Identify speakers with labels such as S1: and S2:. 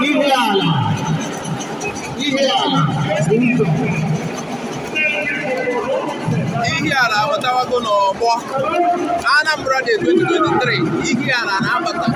S1: Ihiala, Ihiala bụ ụzọ.
S2: Ihiala abatawago n'ọgbọ Anambra Day 2023. Ihiala na-abata.